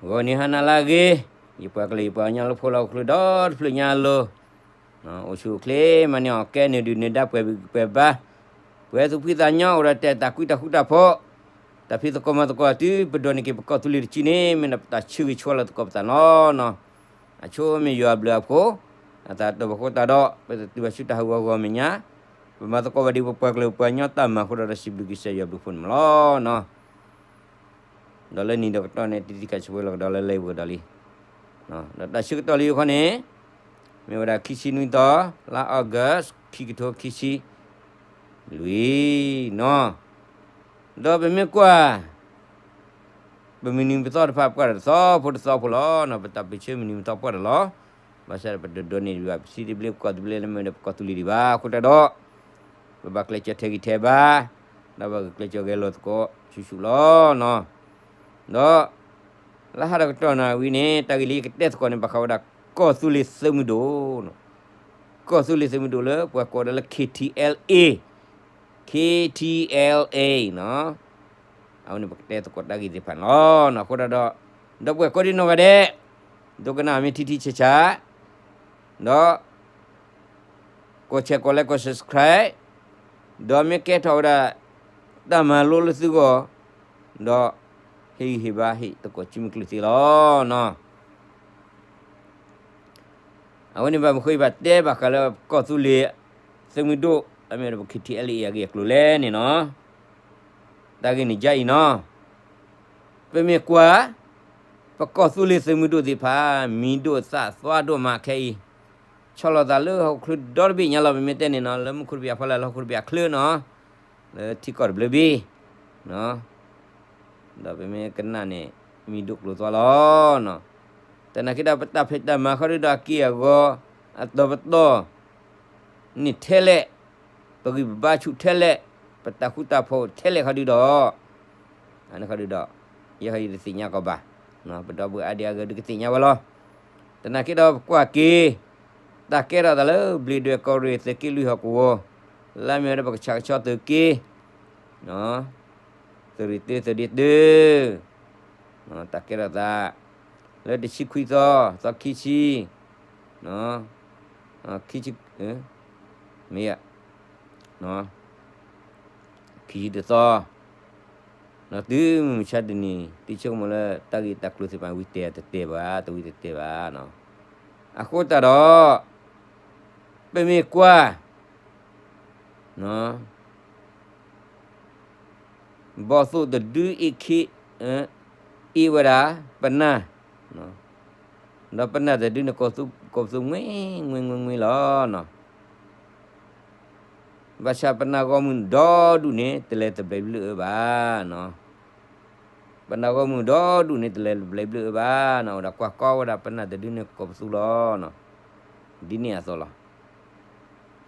ဂီၤနံၤဟါနၤလၢအဂ့ၤ, ယပှၤကလုာ်ယပှၤကညီလၢဖိလၢဟီၣ်ခိၣ်ချၢဒီတဖျၢၣ်ညါအလိၤ, အိၣ်ဆူၣ်အိၣ်ချ့မၤန့ၢ်အီၣ်ကဲနုာ်ဒုၣ်နုာ်ဒါပှဲၤဘၣ်ပှဲၤဘါ, ပှဲၤသူၣ်ဖှံသးညီအိၣ်ဒီးတဲာ်တၢ်ကွံတၢ်ဃူတၢ်ဖိး, တၢ်ဖံးသကိးမၤသကိးတုၤပဒိးန့ၢ်က့ၤပကီၢ်သူလ့ၤတစုန့ၣ် မ့ၢ်ဒီးပတၢ်ဆၢဂ့ၤဆၢဝါလၢသကိးပသးလီၤနီၤ. အဆိမ့ၢ်ယွၤအဘျုးအဖှိၣ်, အတၢ်တိာ်ပှၤဃိသတးဒီး ပတတုၤဘၣ်ဆူတၢ်ဟးဂီၤဂီၤမဲာ်ညါ, ပမၤသကိးဘၣ်ဒ်ပပှၤကလုာ်ပှၤကညီတၢ်မၤအဃိဒီး ဒီးစံးဘျုးကစၢ်ယွၤဘျုးဖှိၣ်န့ၣ်မးလီၤနီၤ. ဒီးလၢနံၤဒီးကတီၢ်န့ၣ် တံၤသံခးဆၢဝဲလီၤကဒီးလၢလၢပှဲၤဒီးလံ, ဒီးတၢ်ဆၢကတီၢ်လၢယိၤခီန့ၣ် မ့ၢ်ဝဲဒၣ်ခံဆံနွံသီ, လါ August ခံကထိခံဆံလွံၢ်နီၤ. ဒီးပမ့ၢ်ကွၢ် ပမုၢ်နံၤပသီတဖၣ်ပှၢ်ဒီးတသီဖိတသီဖိလီၤ. ပတၢ်ပၢၢ်ဆၢမုၢ်နံၤပသီပှၢ်ဒီးလီၤ. ဘၣ်ဆၣ်ဒီးပဒိးန့ၢ်ဒံးဘၣ် ပစံးသဘျ့ပကီၢ်သဘျ့လၢမ့ၢ်ဒီးပကီၢ်သူလ့ၤဒံးဘၣ်အဃိတၢ်ဒီး ပဘၣ်ကျဲးစၢးထဲးဂံၢ်ထဲးဘါ, ဒီးဘၣ်ဂုာ်ကျဲးစၢးဂဲၤလိာ်သကိးဆူၣ်ဆူၣ်လီၤနီၤ. ဒီး လၢဟါဒီးကတီၢ်နၣ်ဝံၤန့ၣ် တၢ်ဂ့ၢ်လၢယကတဲသကိးန့ၣ် ဘၣ်ဃးဝဲဒၣ်ကီၢ်သူလ့ၤသုးမုၢ်ဒိၣ်, ကီၢ်သူလ့ၤသုးမုၢ်ဒိၣ်လၢပှၤကိးဝဲဒၣ်လၢ K T L A, K T L A နီၤ. အဝဲန့ၣ်ပကတဲသကိးတၢ်ဂ့ၢ်သ့ၣ်တဖၣ်န့ၣ်လီၤ. အဃိတၢ်ဒီး ဒီပုၢ်ဝဲၢ်ကိးဒံနီၢ်ဂၤဒဲး, ဒိကနၣ်မ့ၢ်ထံထံဆးဆး, ဒီး ကိးဆဲးကိးလဲကိး subscribe, ဒီးမ့ၢ်ကဲထီၣ်ဝဲဒၣ် တၢ်မၤလိလၢသုဂီၢ်, ဒီး ဟ့ၣ်ဂံၢ်ဟ့ၣ်ဘါဟ့ၣ်သကိးစုမုၢ်ကျုၢ်သ့လီၤနီၤ. အဝဲန့ၣ်ဘၣ်မနုၤဃိဘၣ်တဲဘၣ်ဃးလၢကီၢ်သူလ့ၤသုးမုၢ်ဒိၣ် အမ့ၢ်ဝဲဒၣ်ပ K T L A အဂ့ၢ်အကျိၤလဲၣ်န့ၣ်နီၤ. တၢ်ဂ့ၢ်န့ၣ်ဒ်အံၤနီၤ. ပမ့ၢ်ကွၢ် ပကီၢ်သူလ့ၤသုးမုၢ်ဒိၣ်သ့ၣ်တဖၣ် မံၤဒိၣ်သၣ်သွါဒိၣ်မးခဲအံၤ, ဆီၣ်လီၤသးလၢဟီၣ်ခိၣ်ချၢဒီတဘ့ၣ်ညါလီၤ. ပမ့ၢ်တဲန့ၣ်နီၤ လၢမူခိၣ်တဘ့ၣ်အဖီလာ် လၢဟီၣ်ခိၣ်တဘ့ၣ်အချၢနီၤ, လၢထံကီၢ်တဘျၢဘ့ၣ် ဒီးပမ့ၢ်ကနၣ်န့ၣ် မံၤဒိၣ်ကျိၤသွါလီၤ. သနာ်က့ဒီး ပတၢ်ဖံးတၢ်မၤခီဒုဒီးအက့ၢ်အဂီၤ အတီၤပတီၢ်န့ၣ်ထဲလဲၣ်, ပဂံၢ်ပဘါဆူၣ်ထဲလဲၣ်, ပတၢ်ဃူတၢ်ဖိးထဲလဲၣ်ခီဒုဒီး အန့ၣ်ခီဒုဒီး ယဲခီယတသ့ၣ်ညါကီးဘၣ်, ပဒီပုၢ်ဝဲၢ်အါဒံအါဂၤဒုးကသ့ၣ်ညါဝဲလီၤ. သနာ်က့ဒီးပကွၢ်က့ၤ တၢ်ကဲထီၣ်သးလၢဘျံးဒွဲၣ်ကီၢ်ရ့ၣ် သုးက့လွံၢ်ဟီၣ်ကဝီၤ, လၢအမ့ၢ်ဝဲဒၣ်ပကဆးကဆှီသုးက့ သုးရ့ၣ်တၢ သုးဒ့တၢ တၢ်ကဲထီၣ်သး လၢတဆံခွံသီ သီခံဆံ, ခံဆံ, မ့ၢ် ခံဆံတသီ, တုၤမုၢ်မဆါတနံၤ သုဆိကမိၣ်လၢတၢ်ဂ့ၢ်တၢ်ကျိၤသ့ၣ်တဖၣ် ဝံၤတဲတတဲဘၣ် တဝံၤတတဲဘၣ်. အဃိသတးဒီး ပမ့ၢ်ကွၢ် ဘီၣ်သိၣ်တဒုအ့ၣ်ခ့, အ့ၣ်ဝဲဒၣ် ပနၢ်, ဒီးပနၢ်တဒုန့ၣ် ကိးပသူမှံမှံမှံမှံလီၤ. ဘၣ်ဆၣ်ပနၢ်ဂီၢ်မုၢ်ဒီဒူၣ်န့ၣ် တလဲၤသဘျဲးဘျုးအၢဘၣ်. ပနၢ်ဂီၢ်မုၢ်ဒီဒူၣ်န့ၣ် တလဲၤသဘျဲးဘျုးအၢဘၣ်, အိၣ်ဒီးကွၢ်ကီဝဲဒၣ်ပနၢ်တဒုန့ၣ် ကိးပသူလီၤ. ဒ်န့ၣ်အသိးလီၤ.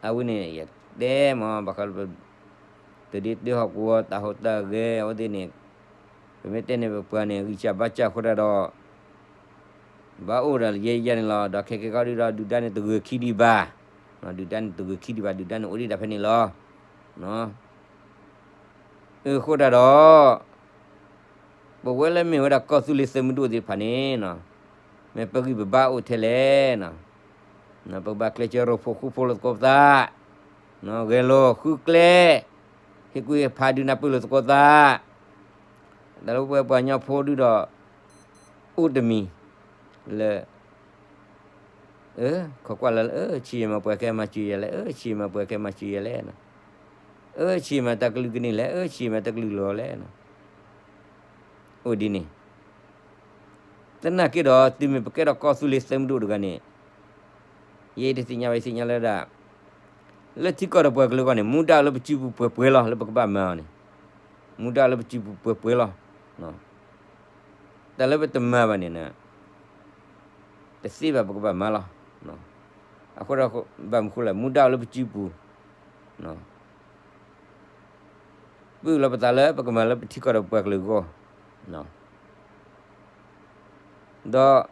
အဝဲန့ၣ် ယတဲမ့ၢ် ဘၣ်ဃးလၢ သုးဒ့တၢဟီၣ်ကဝီၤ တၢ်ဟူးတၢ်ဂဲၤအဝဲသ့ၣ်န့ၣ်, ပမ့ၢ်တဲန့ၣ် ပပှၤန့ၣ်ဂံၢ်စၢ်ဘါစၢ်အဃိတၢ်ဒီး ဘၣ်အိၣ်ဒီးယဲယဲန့ၣ်လီၤ. ဒီးခဲကဲခီဒုဒီး ဒုၣ်ဒါန့ၣ်တဂၢၢ်ခံဒံးဘၣ်, ဒုၣ်ဒါန့ၣ်တဂၢၢ်ခံဒံးဘၣ်, ဒုၣ်ဒါန့ၣ်အိၣ်ဒံးဒၣ်ဖဲန့ၣ်လီၤ. အဃိတၢ်ဒီး ပဝဲလၢမ့ၢ်ဝဲဒၣ်ကီၢ်သူလ့ၤသုးမုၢ်ဒိၣ်သ့ၣ်တဖၣ်န့ၣ်, မ့ၢ်ပဂံၢ်ပဘါအိၣ်ထဲလဲၣ်, ပကဘၣ်ကျဲးစၢးရိဖှိၣ်ဃူဖိးလိာ်သကိးပသး, ဂဲၤလိာ်ဃုကျဲ, ဟ့ၣ်ကူၣ်ဟ့ၣ်ဖးဒုးနၢ်ပၢၢ်လိာ်သကိးသး, တၢ်လၢပဝဲပှၤကညီဖိဒုဒီး အိၣ်တမံၤ လၢ ခိးကွၢ်လၢ အၢ ဆံးယဲၢ်မၤပှဲၤခဲမၤစၢၤယဲၢ်လဲၣ်, အၢ ဆံးယဲၢ်မၤပှဲၤခဲမၤစၢၤယဲၢ်လဲၣ်, အၢ ဆံးယဲၢ်မၤတၢ်ကလုာ်ကန့ၢ်လဲၣ်, အၢ ဆံးယဲၢ်မၤတၢ်ကလုာ်လီၤလဲၣ်. အိၣ်ဒ်န့ၣ်, သနာ်က့ဒီး တုၤမ့ၢ်ပကဲထီၣ်ကီၢ်သူလ့ၤသုးမုၢ်ဒိၣ်တဂၤန့ၣ်, ယတသ့ၣ်ညါဘၣ် ယသ့ၣ်ညါလၢဒၣ် လၢထံကီၢ်ဒီးပှၤကလုာ်အဂီၢ်န့ၣ် မူဒါလၢပစုပူၤပှဲၤပှဲၤလီၤ. လၢပကဘၣ်မၤအီၤန့ၣ် မူဒါလၢပစုပူၤပှဲၤပှဲၤလီၤ. တၢ်လၢပတမၤဘၣ်န့ၣ် တသ့ဘၣ် ပကဘၣ်မၤလီၤ. အဃိဒီး ဘၣ်မနုၤဃိလဲၣ် မူဒါလၢပစုပူၤ ပလီၢ်ပသးလၢပကမၤလၢပထံကီၢ်ဒီးပှၤကလုာ်အဂီၢ်, ဒီး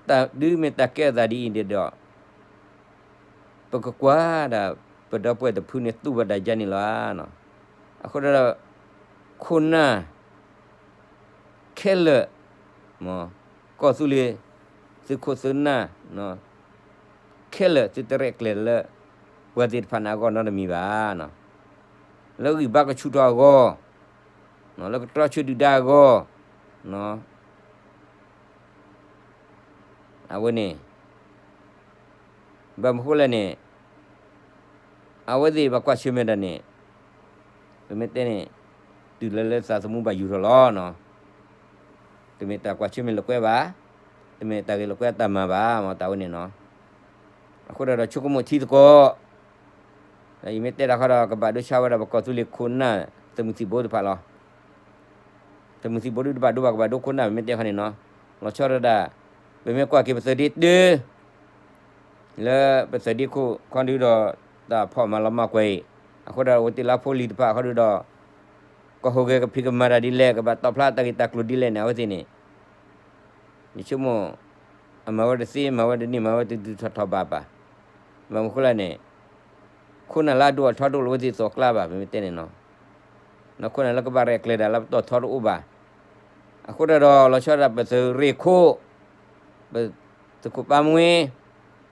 တၢ်ဒုးမ့ၢ်တၢ်ကဲထီၣ်သးဒ်အံၤဒီး ပကကွၢ်ဒၣ် ပဒီပုၢ်ဝဲၢ်တဖုန့ၣ် သူၣ်ဝဲဒၣ်ယါန့ၣ်လီၤ. အဃိဒီး ခိၣ်နၢ် ခဲလၢာ် ကီၢ်သူလ့ၤ သုးခိၣ်သုးနၢ် ခဲလၢာ်သုတရဲၣ်ကျဲၤလၢ ပှၤသ့ၣ်တဖၣ်န့ၣ်အဂီၢ်နီတမံၤဘၣ်. လၢဂံၢ်ဘါကဆူၣ်ထီၣ်အဂီၢ်, လၢကတြီဆၢဒုၣ်ဒါအဂီၢ်, အဝဲန့ၣ် ဘၣ်မနုၤဃိလဲၣ်န့ၣ် အဝဲသ့ၣ်ဘၣ်ကွၢ်ဆၢၣ်မဲာ်တၢ်န့ၣ် ပမ့ၢ်တဲန့ၣ် တုၤလၢလၢသးသမူဘၣ်ယူၤထီၣ်လီၤ. တမ့ၢ်တၢ်ကွၢ်ဆၢၣ်မဲာ်လၢကွဲဘၣ်, တမ့ၢ်တၢ်ဂ့ၢ်လၢကွဲအတၢ်မၤဘၣ် မ့ၢ်တၢ်ဝဲန့ၣ်နီၤ. အဃိဒီး ဒီးဆိကမိၣ်ထံသကိး ဒီးယမ့ၢ်တဲတၢ်ဃီဒီး ကဘၣ်ဒိဆါဝဲဒၣ်ပကီၢ်သူလ့ၤခိၣ်နၢ် သုးမုၢ်သံၣ်ဘိတဖၣ်လီၤ. သုးမုၢ်သံၣ်ဘိဒုးတဘၣ်ဒိဘၣ် ကဘၣ်ဒိခိၣ်နၢ် ပမ့ၢ်တဲခီန့ၣ်နီၤ. လီၤဆီဒၣ်တၢ် ပမ့ၢ်ကွၢ်က့ၤပသုးဒ့တၢ လၢပသုးဒ့ခိၣ်ခီဒုဒီး တၢ်ဖီၣ်မၤလီၤမၢ်ကွဲၤအံၤ, အဃိဒီးအဝဲသ့ၣ်လၢဖိလံၤတဖၣ်ခီဒုဒီး ကဟူးဂဲၤကဖံးကမၤတၢ်ဒ်လဲၣ် ကဘၣ်တီၣ်ဖျါတၢ်ဂ့ၢ်တၢ်ကျိၤဒ်လဲၣ်န့ၣ် အဝဲသ့ၣ်န့ၣ် ယဆိကမိၣ် အမၤဝဲတသ့ မၤဝဲတန့ၢ် မၤဝဲတဒုးထီၣ်ထီၣ်ဘၣ်ဘၣ်. ဘၣ်မနုၤဃိလဲၣ်န့ၣ် ခိၣ်နၢ်လၢအဒိၣ်အထီဒိၣ်လၢအဝဲသ့ၣ်သိးကျါဘၣ် ပမ့ၢ်တဲန့ၣ်နီၤ. ခိၣ်နၢ်လၢကဘၣ်ရဲၣ်ကျဲၤဒၣ်လၢပတီၢ်ထီတအိၣ်ဘၣ်. အဃိဒီး လီၤဆီဒၣ်တၢ်ပသုးရ့ၣ်ခိၣ် ပသုးခိၣ်ပၢ်မှဲ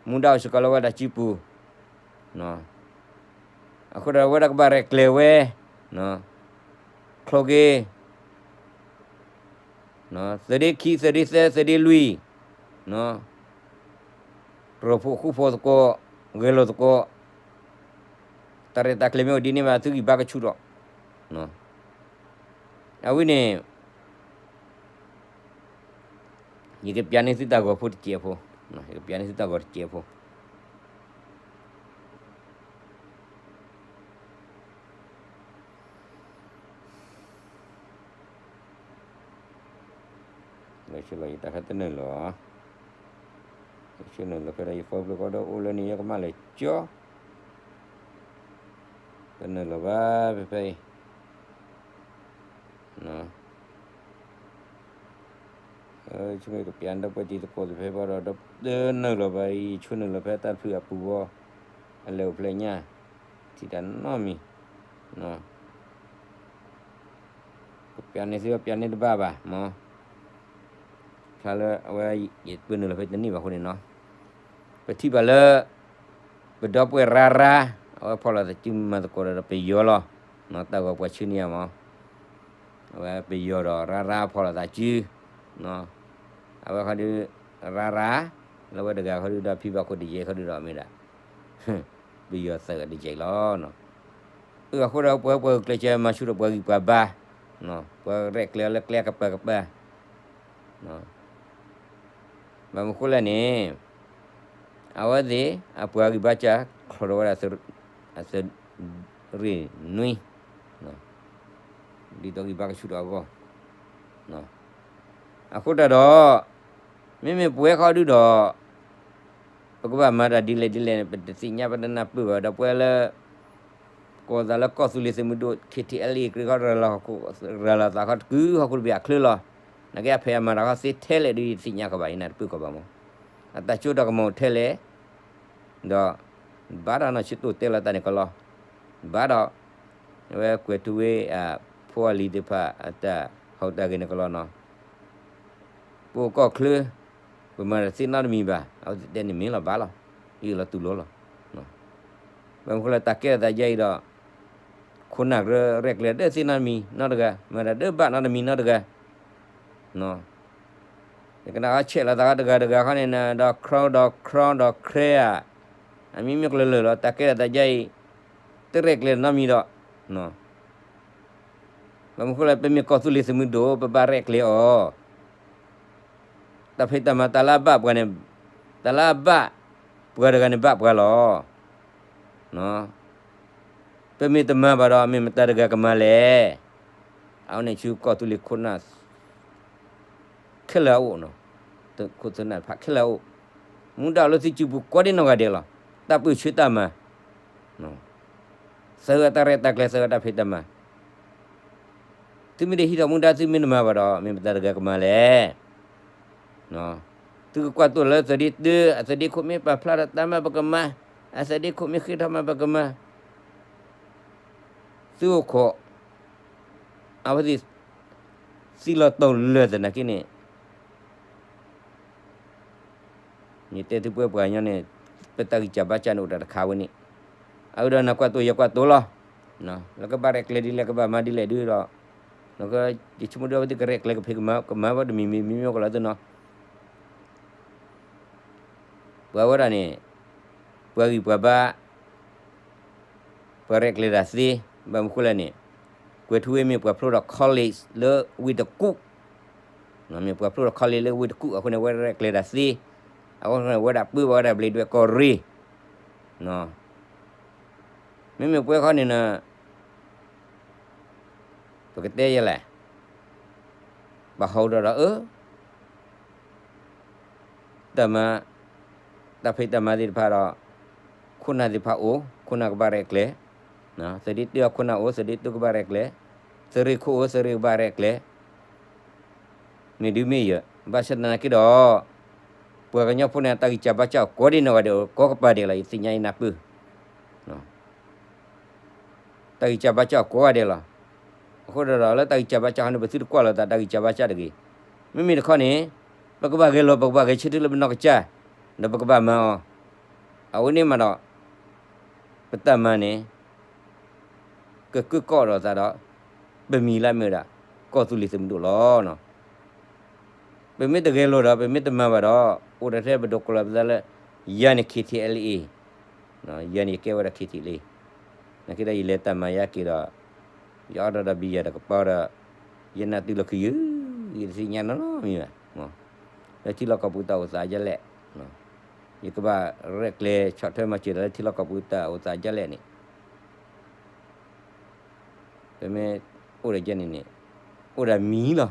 မူဒါအိၣ်စ့ၢ်ကီးလၢဝဲဒၣ်စုပူၤ အဃိဒီး အဝဲဒၣ်ကဘၣ်ရဲၣ်ကျဲၤဝဲ ချီက့ၤ သုးဒ့ခံ သုးဒ့သၢ သုးဒ့လွံၢ် တြီၢ်ဖိဃူဖိသကိး ဂဲၤလိာ်သကိး တၢ်ရဲၣ်တၢ်ကျဲၤမ့ၢ်အိၣ်ဒ်န့ၣ်ဘၣ် သုဂံၢ်ဘါကဆူၣ်ထီၣ်. အဝဲန့ၣ် ယကပျးန့ၢ်သုတၢ်ဂီၤဖိတစဲးဖိ, ယကပျးန့ၢ်သုတၢ်ဂီၤတစဲးဖိ လၢဆၢလီၤယတၢ်ခါတနုာ်လီၤ, ဆၢနုာ်လီၤဖဲဒၣ်ယဖီဖျိကီဒီးအိၣ်လၢန့ၣ် ယကမၣ်လဲၤကၠီ, တနုာ်လီၤဘၣ် ဖဲဖဲအံၤ ဆူမဲာ်ကပျးန့ၢ်ဒီပုၢ်ဝဲၢ်တံၤသကိးသ့ၣ်ဖဲဘၣ်ဒီး တနုာ်လီၤဘၣ်အံၤ ဆၢနုာ်လီၤဖဲတၢ်ဖုအပူၤဘီ အလဲၤအိၣ်ဖျဲၣ်ညါ ထံၣ်တၢ်နီတမံၤ ကပျးန့ၢ်သု ပျးန့ၢ်တဘၣ်ဘၣ်မၢ်, ဖျါလၢအဝဲယပၢနုာ်လီၤဖဲတနံၣ်ဘၣ်အဃိန့ၣ်နီၤ, ပထံၣ်ဘၣ်လၢ ပဒီပုၢ်ဝဲၢ်ရါရါ အဝဲဖီၣ်လိာ်သးစုမၤသကိးဒီးပယီၤလီၤ, တၢ်ဂီၤပှၤဆှၢန့ၢ်ယၤမၢ်, အဝဲပယီၤဒီးရါရါဖီၣ်လိာ်သးစု, အဝဲခီဒု ရါရါ လၢဝဲတဂၤခီဒုဒီးဖံဘၣ်ခိၣ်တယဲၢ်ခီဒုဒီးမ့ၢ်ဒၣ် ပယီၤသၢဂၤတယဲၢ်လီၤ. အဃိဒီးပှၤပှၤဂုာ်ကျဲးစၢးမၤဆူၣ်ဒီးပှၤဂံၢ်ပှၤဘါ, ပှၤရဲၣ်ကျဲၤအီၤလၢကျဲကပၤကပၤ ဘၣ်မနုၤဃိလဲၣ်န့ၣ် အဝဲသ့ၣ် အပှၤဂံၢ်ဘါစၢ် ချီၣ်ဒီးဝဲဒၣ် အသုးရ့ၣ်နွံ ဒ်သိးဂံၢ်ဘါကဆူၣ်ထီၣ်အဂီၢ်, အဃိတၢ်ဒီး မ့မ့ၢ်ပဝဲခီဒုဒီး ပကဘၣ်မၤတၢ်ဒ်လဲၣ်ဒ်လဲၣ်န့ၣ် ပတသ့ၣ်ညါပတနၢ်ပၢၢ်ဘၣ်ဒီးပဝဲလၢ ကိးသးလၢကီၢ်သူလ့ၤသုးမုၢ်ဒိၣ် ခ့ထံအဲလ်အ့ ကြၢးခီ ရၤလီၤသးခီတကုၤဟီၣ်ခိၣ်တဘ့ၣ်အချၢလီၤ. နာ်က့အဖံးအမၤတၢ်ခီသ့ထဲလဲၣ်ဒုးယတသ့ၣ်ညါကီးဘၣ် ယနၢ်တပၢၢ်ကီးဘၣ်မၢ်. အတၢ်စိတၢ်ကမီၤထဲလဲၣ် ဒီး ဘၣ်ဒီးနီၢ်ဆံတိၢ်တဲလီၤတၢ်န့ၣ်ကီးလီၤ. ဘၣ်ဒီး အဝဲကွဲးထူဝ့ အဖိအလံၤသ့ၣ်တဖၣ် အတၢ်ဟီၣ်တၢ်ဂ့ၤန့ၣ်ကီးလီၤနီၤ. ပအိၣ်ကီၢ်ချၢ ပမၤတသ့နီတမံၤဘၣ် အဝဲသ့ၣ်တဲန့ၣ်မ့ၢ်လီၤဘၣ်လီၤ. အံၤလီၤတူၢ်လိာ်လီၤ. ဘၣ်မနုၤဃိလၢတၢ်ကဲထီၣ်သးယါအံၤဒီး ခိၣ်နၢ်ရဲၣ်ကျဲၤဒၣ်သ့နီတမံၤနီတဂၤ မၤတၢ်ဒၣ်ဘၣ်နီတမံၤနီတဂၤ ယကနၣ်အီၤဆဲးလီၤသးတဂၤတဂၤခီန့ၣ် ဒီး crown ဒီး crown ဒီး crane ဧါ, အမံၤမ့ၢ်ကျၢၤလၢာ်လီၤ တၢ်ကဲထီၣ်သးယါအံၤ တရဲၣ်ကျဲၤနီတမံၤဒီး ဘၣ်မနုၤဃိလၢ ပမ့ၢ်ကီၢ်သူလ့ၤသုးမုၢ်ဒိၣ် ပဘၣ်ရဲၣ်ကျဲၤအီၤ တၢ်ဖံးတၢ်မၤတၢ်လၢအဘၣ်ပှၤန့ၣ် တၢ်လၢအဘၣ်ပှၤတဂၤန့ၣ်ဘၣ်ပှၤလီၤ. ပမ့ၢ်တမၤဘၣ်ဒီး မ့ၢ်မတၤတဂၤကမၤလဲၣ်. အဝဲန့ၣ်ဆူကီၢ်သူလ့ၤခိၣ်နၢ် ခဲလၢာ်အအိၣ်, ခိၣ်သူနၢ်ဖးခဲလၢာ်အအိၣ်, မူဒါအိၣ်လၢသုစုပူၤကိးဒံနီၢ်ဂၤဒဲးလီၤ. တၢ်ပၢၢ်ဆၢတၢ်မၤ သၢဂၤတၢ်ရဲၣ်တၢ်ကျဲၤ သၢဂၤတၢ်ဖံးတၢ်မၤ, သုမ့ၢ်တဟံးထီၣ်မူဒါ သုမ့ၢ်တမၤဘၣ်ဒီး မ့ၢ်မတၤတဂၤကမၤလဲၣ်. သုကကွၢ်သိၣ်လၢသုးဒ့တၢ အသုးဒ့ခိၣ်မ့ၢ်ပာ်ဖျါထီၣ်တၢ်မၤပကမၤ, အသုးဒ့ခိၣ်မ့ၢ်ဃ့ထီၣ်မၤပကမၤ, သုအိၣ်ခိး အဝဲသ့ၣ် သံလီၤတီၤလၢာ်သနာ်က့န့ၣ်, ယတဲသုပှဲပှၤကညီန့ၣ် ပတၢ်ဂံၢ်စၢ်ဘါစၢ်န့ၣ်အိၣ်တၢ်တခါဝဲန့ၣ်, အဝဲဒီးနကွၢ်တိၢ်ယကွၢ်တိၢ်လီၤ, လၢကဘၣ်ရဲၣ်ကျဲၤဒ်လဲၣ် ကဘၣ်မၤဒ်လဲၣ်ဒုးဒီး, ယဆိကမိၣ်ဒ်အဝဲသ့ၣ်ကရဲၣ်ကျဲၤကဖံးကမၤ ကမၤဝဲတမံၤမံၤမံၤမံၤကလီၤသ့ၣ်နီၤ, ပှၤဝဲဒၣ်န့ၣ် ပှၤဂံၢ်ပှၤဘါ ပှၤရဲၣ်ကျဲၤတၢ်သ့, ဘၣ်မနုၤဃိလဲၣ်န့ၣ်, ကွဲၤထူဝ့မ့ၢ်ပှၤဖျိဒီး college လၢဝ့ၢ်တကူၣ်, မ့ၢ်ပှၤဖျိဒီး college လၢဝ့ၢ်တကူၣ်အဃိန့ၣ် ဝဲရဲၣ်ကျဲၤတၢ်သ့, အဃိန့ၣ် ဝဲဒၣ်ပၢဘၣ်ဝဲဒၣ်ဘျံးဒွဲၣ်ကီၢ်ရ့ၣ်, မ့မ့ၢ်ပှၤခီန့ၣ်န ပကတဲယဲလဲၣ်, ပဟီၣ်ဒီးဒီးအၢ တၢ်မၤ, တၢ်ဖံးတၢ်မၤသ့ၣ်တဖၣ်ဒီး, ခိၣ်နၢ်သ့ၣ်တဖၣ်အိၣ် ခိၣ်နၢ်ကဘၣ်ရဲၣ်ကျဲၤ, သုးဒ့တုၢ်အခိၣ်နၢ်အိၣ် သုးဒ့တုၢ်ကဘၣ်ရဲၣ်ကျဲၤ, သုးရ့ၣ်ခိၣ်အိၣ် သုးရ့ၣ်ကဘၣ်ရဲၣ်ကျဲၤ, မ့ၢ်ဒုမ့ၢ်ယဲ, ဘၣ်ဆၣ်သနာ်က့ဒီး, ပှၤကညီဖိန့ၣ် တၢ်ဂံၢ်စၢ်ဘါစၢ်အိၣ်ကိးဒံနီၢ်ဂၤဒဲး ကိးကပၤဒဲးလီၤ ယသ့ၣ်ညါယနၢ်ပၢၢ် တၢ်ဂံၢ်စၢ်ဘါစၢ်အိၣ်ကိးဂၤဒဲးလီၤ. အဃိဒီးဒီးလၢတၢ်ဂံၢ်စၢ်ဘါစၢ်ဟီန့ၣ် ပသုတကွၢ်လိာ်သးတၢ်ဂံၢ်စၢ်ဘါစၢ်တဂ့ၤ. မ့မ့ၢ်တခီန့ၣ်, ပကဘၣ်ဂဲၤလိာ် ပကဘၣ်ဂဲၤဆၢထၢၣ်လၢပနီၢ်ကစၢ်, ဒီးပကဘၣ်မၤအီၤ, အဝဲန့ၣ်မးဒီး, ပတၢ်မၤန့ၣ် ကကၢကီၣ်ဒီးသးဒီး, ပမံၤလၢမ့ၢ်ဝဲဒၣ် ကီၢ်သူလ့ၤသုးမုၢ်ဒိၣ်လီၤ. ပမ့ၢ်တဂဲၤလိာ်ဒီး ပမ့ၢ်တမၤဘၣ်ဒီး, အိၣ်ဒီးထဲပဒိးကိးလီၤပသးလၢ ယၤန့ၣ် KTLA, ယၤန့ၣ်ယကဲဝဲဒၣ် KTLA, နာ်က့ဒီးယလဲၤတၢ်မၤယၤက့ၤဒီး, ယအီၣ်ဒီးဒီးဘံယၤတကပီဒီး, ယနၢ်တုၤလီၤခံယုၢ်, ယတသ့ၣ်ညါနီတမံၤဘၣ်, လၢထံလီၢ်ကီၢ်ပူၤတၢ်အိၣ်သးဒ်လဲၣ်, ယကဘၣ်ရဲၣ်ကျဲၤဆီၣ်ထွဲမၤစၢၤဒီးလၢထံလီၢ်ကီၢ်ပူၤတၢ်အိၣ်သးဒ်လဲၣ်န့ၣ် ပမ့ၢ်အိၣ်ဒီးယဲန့ၣ်န့ၣ်, အိၣ်ဒီးမံၤလီၤ,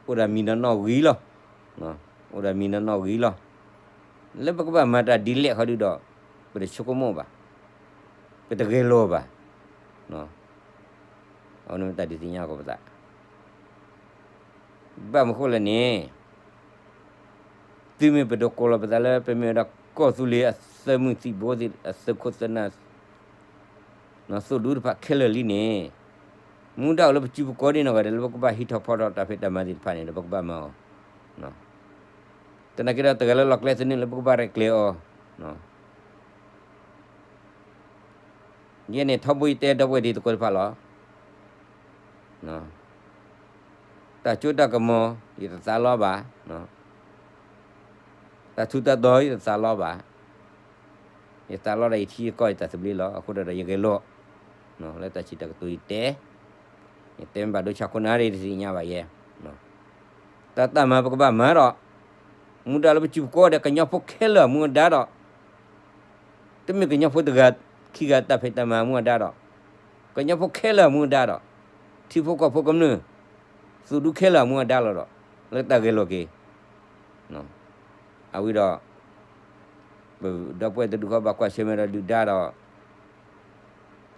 အိၣ်ဒီးမံၤနီၢ်နီၢ်ဂ့ၤလီၤ, အိၣ်ဒီးမံၤနီၢ်နီၢ်ဂ့ၤလီၤ. လၢပကဘၣ်မၤတၢ်ဒ်လဲၣ်ခီဒုဒီး, ပတဆိကမိၣ်ဘၣ်, ပတဂဲၤလိာ်ဘၣ်, အဝဲန့ၣ်မ့ၢ်တၢ်ဒုးသ့ၣ်ညါကီးပသး ဘၣ်မနုၤဃိလဲၣ်န့ၣ်, တုၤမ့ၢ်ပဒိးကိးလီၤပသးလၢ ပမ့ၢ်ဝဲဒၣ်ကီၢ်သူလ့ၤအသုးမုၢ်သံၣ်ဘိသ့ၣ် အသုးခိၣ်သနၢ် သုးဒူတဖၣ်ခဲလၢာ်လံန့ၣ်, မူဒါအိၣ်လၢပစုပူၤကိးဒံနီၢ်ဂၤဒဲးလၢပကဘၣ်ဟံးထီၣ်ဖီထီၣ်တၢ်ဖံးတၢ်မၤသ့ၣ်တဖၣ်န့ၣ်ဒီး ပကဘၣ်မၤအီၤ, သနာ်က့ဒီးတဂၤလၢလီၢ်ကျဲသနၢၣ်လၢပကဘၣ်ရဲၣ်ကျဲၤအီၤ, ယဲန့ၣ်ထီဘိယတဲဒီပုၢ်ဝဲၢ်တံၤသကိးတဖၣ်လီၤ. တၢ်စိတၢ်ကမီၤ ယတသးလီဘၣ်, တၢ်ထူးတၢ်တီၤ ယတသးလီဘၣ်, ယသးလီဒီးယထံယကီၢ်ယတၢ်သဘျ့လီၤ. အဃိဒီးဒီးယဂဲၤလိာ်, လၢတၢ်စံးတၢ်ကတိၤယတဲ, ယတဲမ့ၢ်ဘၣ်ဒိဆါခိၣ်နၢ်ဒီးယတသ့ၣ်ညါဘၣ်ယဲ, တၢ်တၢ်မၤပကဘၣ်မၤဒီး, မူဒါလၢပစုပူၤကိးဂၤဒဲးကညီဖိခဲလၢာ်အမူအဒါဒီး တမ့ၢ်ကညီဖိတဂၤခံဂၤတၢ်ဖံးတၢ်မၤအမူအဒါဒီး, ကညီဖိခဲလၢာ်အမူအဒါဒီး, ထံဖိကီၢ်ဖိကမျၢၢ်, သုးဒူခဲလၢာ်အမူအဒါလီၤဒီး, လၢတၢ်ဂဲၤလိာ်က့ၤ, အဝံၤဒီး, ပဒီပုၢ်ဝဲၢ်တဒူၣ်ဃီဘၣ်ကွၢ်ဆၢၣ်မဲာ်ဒီးဒုၣ်ဒါဒီး,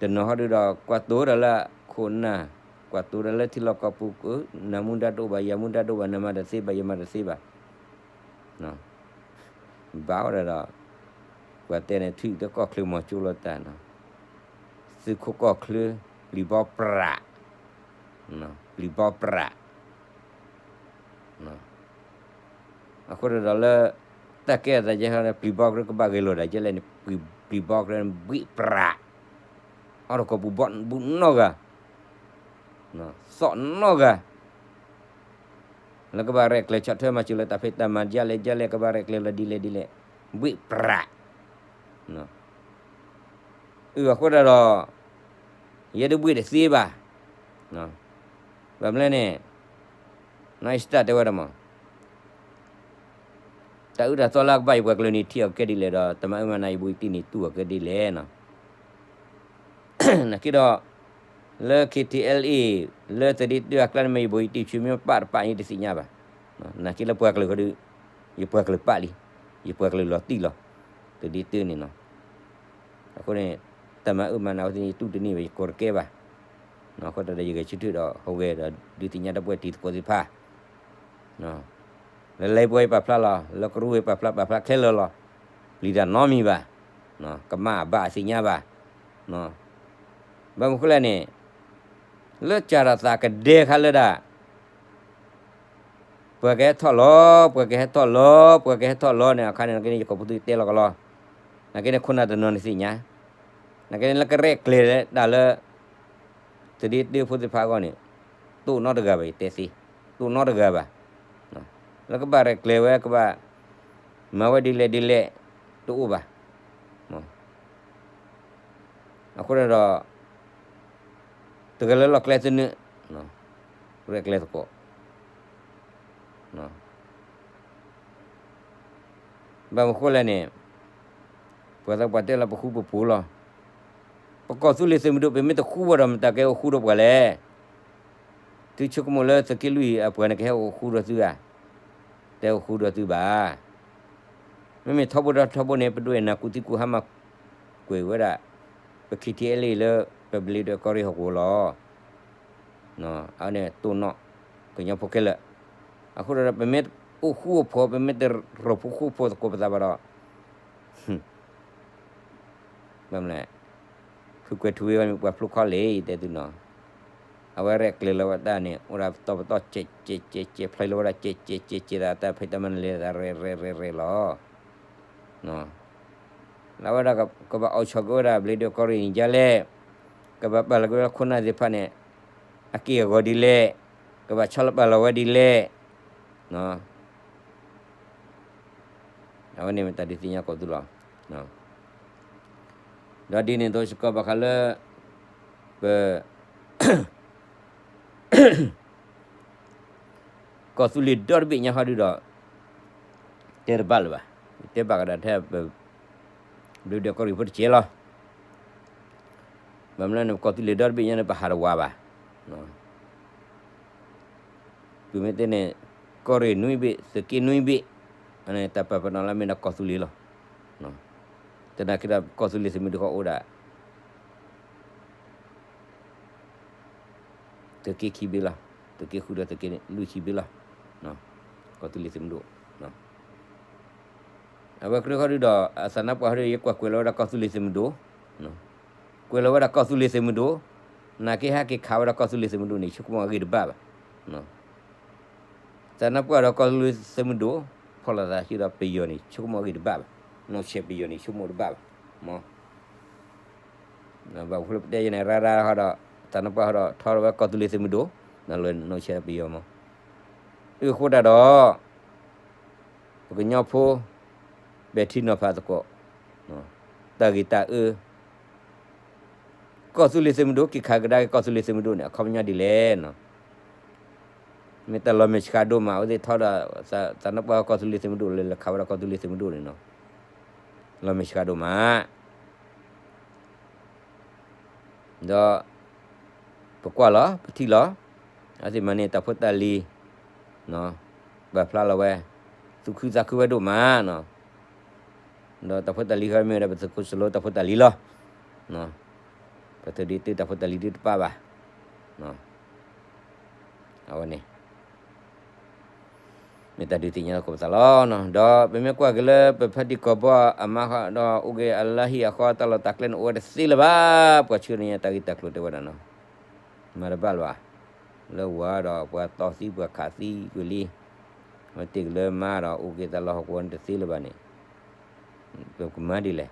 တနီၤဃီဒုးဒီးကွၢ်တိၤဒီးလၢခိၣ်နၢ်, ကွၢ်တိၤဒီးလၢထံလီၢ်ကီၢ်ပူၤ, နမူဒါတအိၣ်ဘၣ် ယမူဒါတအိၣ်ဘၣ် နမၤတသ့ဘၣ် ယမၤတသ့ဘၣ် ဘၣ်ဝဲဒၣ်ဒီး, ပှၤတဲန့ၣ် ထံတကီၢ်ချၢမီၤကၠိလီၤတၢ်နီၤ, သုးခိၣ်ကီၢ်ချၢ, ပျံၤဘီပြး, ပျံၤဘီပြး, အဃိဒီးလၢ, တၢ်ကဲအသးယဲဟီဒီး ပျံၤဘီပြးကဘၣ်ဂဲၤလိာ်ဒၣ်ယဲလဲၣ်န့ၣ်, ပျံၤဘီပြးန့ၣ်ဘှံးပြး, အီၣ်တကိးပူၤဘီဘူးနီၢ်ဂၤ, သီၣ်နီၢ်ဂၤ လၢကဘၣ်ရဲၣ်ကျဲၤဆီၣ်ထွဲမၤစၢၤလၢတၢ်ဖံးတၢ်မၤဒ်လဲၣ်ဒ်လဲၣ် ကဘၣ်ရဲၣ်ကျဲၤလီၤဒ်လဲၣ်ဒ်လဲၣ်, ဘှံးပြး, အဃိဒၣ်ဒီး, ယဲဒၣ်ဘှံးတသ့ဘၣ်, ဘၣ်မနုၤလဲၣ်န့ၣ်, နီၢ်အ့စတၢ်တဲဝဲဒၣ်မး တၢ်အုၣ်တၢ်သီလၢအကဘၣ်ယပှၤကလုာ်န့ၣ်ထံၣ်အီၤကဲဒ်လဲၣ်ဒီး တမၤအုၣ်မၤနးယဘိယတံၢ်န့ၣ်တူၢ်အီၤကဲဒ်လဲၣ်နီၤ, နာ်က့ဒီး, လၢ KTLA, လၢသုးဒ့တၢအကျါန့ၣ်မ့ၢ်ယဘိယတံၢ်ဆူမ့ၢ်ပာ်တပာ်ယတသ့ၣ်ညါဘၣ်, နာ်က့လၢပှၤကလုာ်ဃီဒီး, ယပှၤကလုာ်ပာ်လံ, ယပှၤကလုာ်လီၤတံၢ်လီၤ, သုးဒ့တၢန့ၣ်နီၤ အဃိန့ၣ်, တၢ်မၤအုၣ်မၤနးအဝဲသ့ၣ်န့ၣ် ယတူၢ်တန့ၢ်ဘၣ် ယကိးတကဲဘၣ်, အဃိဒီးယဂဲၤဆၢထၢၣ်ဒီးဟူးဂဲၤဒီး ဒုးသ့ၣ်ညါဒီပုၢ်ဝဲၢ်တံၤသကိးသ့ၣ်တဖၣ်, လၢလံာ်ပှၤအံၤပာ်ဖျါလီၤ လၢကရူၢ်ဝဲပာ်ဖျါပာ်ဖျါခဲလၢာ်လီၤ, ပျံၤတၢ်နီတမံၤဘၣ်, ကမၣ်အဘၣ်အသ့ၣ်ညါဘၣ်, ဘၣ်မနုၤဃိလဲၣ်န့ၣ်, လၢစးထီၣ်သးကဒဲခါလၢဒၣ် ပှၤကဟဲထီၣ်လီၤ, ပှၤကဟဲထီၣ်လီၤ, ပှၤကဟဲထီၣ်လီၤန့ၣ် အခါန့ၣ် နာ်က့န့ၣ် ယကိာ်ဖိသုတဲလီၤကလီ, နာ်က့န့ၣ် ခိၣ်နၢ်တနီၤန့ၣ်သ့ၣ်ညါ, နာ်က့န့ၣ် လၢကရဲၣ်ကျဲၤတၢ်လၢ သုးဒ့တၢဖိသ့ၣ်တဖၣ်အဂီၢ်န့ၣ် တအိၣ်နီတဂၤဘၣ် ယတဲသ့, တအိၣ်နီတဂၤဘၣ်, လၢကဘၣ်ရဲၣ်ကျဲၤဝဲ ကဘၣ်မၤဝဲဒ်လဲၣ်ဒ်လဲၣ် တအိၣ်ဘၣ်, အဃိဒီး တဂၤလၢလီၢ်ကျဲသနၢၣ်, ရဲၣ်ကျဲၤသကိး, ဘၣ်မနုၤဃိလဲၣ်န့ၣ်, ပှၤသးပှၢ်တဲလၢပဃူပဖိးလီၤ, ပကီၢ်သူလ့ၤသုးမုၢ်ဒိၣ် ပမ့ၢ်တဃူဘၣ်ဒီး မတၤကဟဲအိၣ်ဃူဒီးပှၤလဲၣ်, သုဆိကမိၣ်လၢသုးက့လွံၢ်အပှၤန့ၣ် ကဟဲအိၣ်ဃူဒီးသုဧါ, တဟဲအိၣ်ဃူဒီးသုဘၣ်, မ့မ့ၢ်ထီဘိဒီးထီဘိန့ၣ် ပဒိးန့ၢ်နၤကူၣ်သံကူၣ်ဟါမၢ်ကွံာ်ဝဲဒၣ်, ပ K T L A လၢ ပဘျံးဒွဲၣ်ကီၢ်ရ့ၣ်ဟီၣ်ကဝီၤလီၤ, အဝဲန့ၣ်တိၢ်နီၣ် ကညီဖိခဲလၢာ်, အဃိဒီး ပမ့ၢ်အိၣ်ဃူအိၣ်ဖိး ပမ့ၢ်တရိၣ်ဖှိၣ်ဃူဖိးသကိးပသးဘၣ်ဒီး ဘၣ်မနုၤလဲၣ်, ဖုကွဲၤထူဝ့ၣ်ဝဲန့ၣ် ပှၤဖျိခီလ့ၣ် ယတဲသုနီၤ, အဝဲရဲၣ်ကျဲၤလီၤဝဲတၢ်န့ၣ် အိၣ်ဒၣ်ပတီၢ်ပတီၢ် ကဲးကဲးကဲးကဲး ဖျိလီၤဝဲဒၣ် ကဲးကဲးကဲးကဲး သးတၢ်ဖံးတၢ်မၤန့ၣ်လဲၤသးရဲၣ်ရဲၣ်ရဲၣ်ရဲၣ်လီၤ, လၢဝဲဒၣ်ကဘၣ်အိၣ်ဆီၣ်က့ၤဝဲဒၣ် ဘျံးဒွဲၣ်ကီၢ်ရ့ၣ်န့ၣ်ဒ်လဲၣ်, ကဘၣ်ပာ်လီၤက့ၤဝဲဒၣ်ခိၣ်နၢ်သ့ၣ်တဖၣ်န့ၣ် အက့ၢ်အဂီၤဒ်လဲၣ်, ကဘၣ်ဆီလီၤပာ်လီၤဝဲဒ်လဲၣ်, အဝဲန့ၣ်မ့ၢ်တၢ်ဒုးသ့ၣ်ညါကိးသုလီၤ, ဒီးဒ်န့ၣ်အသိးစ့ၢ်ကီးဘၣ်ဃးလၢ ပ ကီၢ်သူလ့ၤဒီတဘ့ၣ်ညါဃီဒုဒီး တဲတဘၣ်လၢၤဘၣ်, တဲဘၣ်ကဒီးထဲ ဘျံးဒွဲၣ်ကီၢ်ရ့ၣ်ဖိတကဲလီၤ, ဘၣ်မနုၤန့ၣ် ပကီၢ်သူလ့ၤဒီတဘ့ၣ်ညါန့ၣ် ပဟးတဝးဘၣ်, ပမ့ၢ်တဲန့ၣ် ကီၢ်ရ့ၣ်နွံဘ့ၣ် သုးက့နွံဘ့ၣ်, အန့ၣ်တၢ်ပာ်ပနီၣ်လၢမ့ၢ်ဒၣ်ကီၢ်သူလ့ၤလီၤ, သနာ်က့ဒီး ကီၢ်သူလ့ၤသုးမုၢ်ဒိၣ်ဃီအိၣ်ဒၣ် သုးက့ခံဘ့ၣ်လီၤ, သုးက့ဃုဒီးသုးက့လွံၢ်ခံဘ့ၣ်လီၤ, ကီၢ်သူလ့ၤသုးမုၢ်ဒိၣ်, အဝဲကရၢဃီဒုဒီး အသးနါပှၢ်ဃီဒီး ယကွၢ်ကွဲးလီၤဝဲဒၣ်ကီၢ်သူလ့ၤသုးမုၢ်ဒိၣ်, ကွဲးလီၤဝဲဒၣ်ကီၢ်သူလ့ၤသုးမုၢ်ဒိၣ်, နာ်က့ဟဲက့ၤခးဝဲဒၣ်ကီၢ်သူလ့ၤသုးမုၢ်ဒိၣ်န့ၣ် ဆိကမိၣ်အဂ့ၢ်တဘၣ်ဘၣ်, သးနါပှၢ်ဒီးကီၢ်သူလ့ၤသုးမုၢ်ဒိၣ် ဖီၣ်လိာ်သးဟံးဒီးပယီၤန့ၣ် ဆိကမိၣ်အဂ့ၢ်တဘၣ်ဘၣ်, နီၢ်ဆဲးပယီၤန့ၣ် ဆိကမိၣ်တဘၣ်ဘၣ်, မ့ၢ် ဘၣ်ဃိလၢပတဲယဲန့ၣ် ရၢ်ရၢ်ဃီဒီး သးနါပှၢ်ဃီဒီး ထီထီၣ်ဝဲကီၢ်သူလ့ၤသုးမုၢ်ဒိၣ်, နီၢ်ဆဲးပယီၤမ့ၢ်, အဃိတၢ်ဒီး ပကညီဖိ ပဲာ်ထံနီၤဖးသကိး, တၢ်ဂ့ၢ်တၢ်အၢ ကီၢ်သူလ့ၤသုးမုၢ်ဒိၣ် က့ၤခးကဒါက့ၤကီၢ်သူလ့ၤသုးမုၢ်ဒိၣ်န့ၣ် အခီပညီဒ်လဲၣ်, မ့ၢ်တၢ်လီၤမဲာ်ဆှးဒိၣ်မး အဝဲသ့ၣ်ထီဒီး သးနါပှၢ်ကီၢ်သူလ့ၤသုးမုၢ်ဒိၣ်လၢ လဲၤခးဝဲဒၣ်ကီၢ်သူလ့ၤသုးမုၢ်ဒိၣ်န့ၣ်နီၤ, လီၤမဲာ်ဆှးဒိၣ်မး ဒီး ပကွၢ်လီၤ ပထံၣ်လီၤ, အဝဲသ့ၣ်မၤန့ၢ်တၢ်ဖိတၢ်လံၤ, ပာ်ဖျါလီၤဝဲ, သူၣ်ခုသးခုဝဲဒိၣ်မးနီၤ, ဒီးတၢ်ဖိတၢ်လံၤဃီမ့ၢ်ဝဲဒၣ် ပသုးခိၣ်စလိတၢ်ဖိတၢ်လံၤလီၤ, ပသုးဒ့တၢ်ဖိတၢ်လံၤဒုတပၣ်ဘၣ်, အဝဲန့ၣ် မ့ၢ်တၢ်ဒုးသ့ၣ်ညါလီၤကီးပသးလီၤ. ဒီးပမ့ၢ်ကွၢ်က့ၤလၢပဖါတံၢ်ကီၢ်ဘီအမါဃီဒီး အိၣ်က့ၤအလါဟံၣ်အဃီ တၢ်လီၢ်တၢ်ကျဲန့ၣ် အိၣ်ဝဲတသ့လၢၤဘၣ်. ပှၤဆှၢန့ၢ်တၢ်ဂ့ၢ်တၢ်ကျိၤတဲဝဲဒၣ်နီၤ, မၤတဘၣ်လၢၤဘၣ်. လၢဝၤဒီးပှၤတီသံပှၤခးသံကွံာ်လံ, အဝဲတ့ၢ်က့ၤလၢမါဒီးအိၣ်က့ၤတၢ်လီၢ်ဟီၣ်ကဝီၤန့ၣ်တသ့လၢၤဘၣ်န့ၣ်, ပကမၤဒ်လဲၣ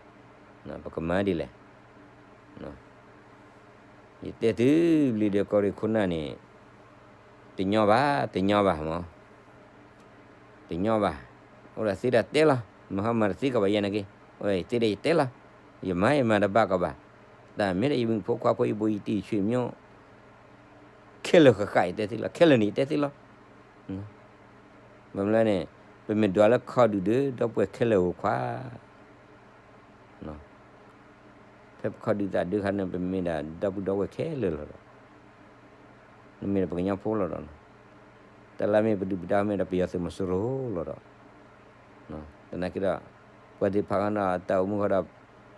်, ပကမၤဒ်လဲၣ်. ယတဲသု ဘျံးဒွဲၣ်ကီၢ်ရ့ၣ်ခိၣ်နၢ်န့ၣ် တညီဘၣ်, တညီဘၣ်မး, တညီဘၣ်. အိၣ်ဒီးသ့ဒီးတဲလီၤ, မၤဟီမၤတသ့ကီးဘၣ်ယဲနာ်က့, အိၣ်ဒီးသ့ဒီးယတဲလီၤ, ယမၤယမၤတဘၣ်ကီးဘၣ်. တၢ်မ့ၢ်ဒီးယမုၣ်ဖိခွါဖိ ယဘိယတံၢ် ဆွေမျိုး ခဲလၢာ်ဃၣ်ဃၣ် ယတဲသ့လီၤ, ခဲလၢာ်န့ၣ် ယတဲသ့လီၤ. ဘၣ်မနုၤလဲၣ်န့ၣ်, ပမ့ၢ်ဒွးလၢခီဒုၣ်ဒီး ဒီပုၢ်ဝဲၢ်ခဲလၢာ်ဧိၤခွါ ဖဲပခီဒုၣ်သးဒုးခါန့ၣ် ပမ့ၢ်ဒၣ်ဒီပုၢ်ဒီဝဲၢ်ခဲလၢာ်လီၤဒီး, နမ့ၢ်ဒၣ်ပှၤကညီဖိလီၤဒီး, တၢ်လၢမ့ၢ်ပဒုၣ်ပဒါမ့ၢ်ဒီးပယီၤသုးမီၤစိရိၤလီၤဒီး, သနာ်က့ဒီး, ပှၤသ့ၣ်တဖၣ်ဃီဒီး တၢ်အိၣ်မူဃီဒီး,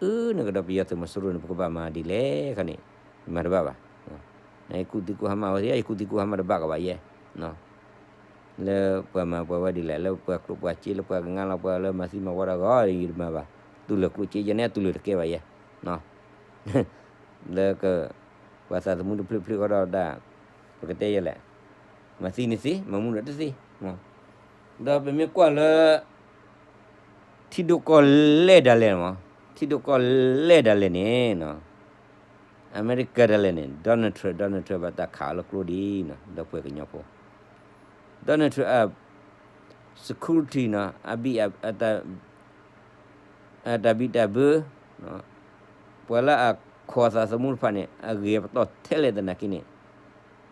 အၢ နကဒီးပယီၤသုးမီၤစိရိၤန့ၣ် ပကဘၣ်မၤဒ်လဲၣ်ခါန့ၣ်, မၤတဘၣ်ဘၣ်. ယကူၣ်သံကူၣ်ဟါမၢ်ဝဲသ့ၣ်, ယကူၣ်သံကူၣ်ဟါမၢ်တဘၣ်ကီးဘၣ်ယဲ လၢပှၤမၤပှၤဝဲဒ်လဲၣ်, လၢပှၤကျိၣ်ပှၤစ့ လၢပှၤကငါလီၤပှၤ လၢမၤသံမၤဝီတၢ်ဂီၢ် ယတမၤဘၣ်. တူၢ်လိာ်ကျိၣ်စ့ယဲန့ၣ် တူၢ်လိာ်တကဲဘၣ်ယဲ, လၢက, ပှၤသးသမူတဖျၢၣ်ဖျၢၣ်ဃီဒီးဒၣ်, ပကတဲယဲလဲၣ်, မၤသံန့ၣ်သ့, မၤမူဒီးတသ့, မ့ၢ် ဒီးပမ့ၢ်ကွၢ်လၢ ထံဒိၣ်ကီၢ်လဲၢ်ဒၣ်လဲာ်မး, ထံဒိၣ်ကီၢ်လဲၢ်ဒၣ်လဲာ်န့ၣ် အမဲရကၤဒၣ်လဲာ်န့ၣ် Donald Trump, Donald Trump ဘၣ်တၢ်ခးအီၤလၢကျိဒ်နီၤ ဒီးပှၤကညီဖိ Donald Trump အ security နီၤ အဘံၣ် အတၢ်ဘံၣ်တၢ်ဘၢ ပှၤလၢအခိးအသးသမူတဖၣ်န့ၣ် အဂ့ၤပတီၢ်ထဲလဲၣ်သနာ်က့န့ၣ်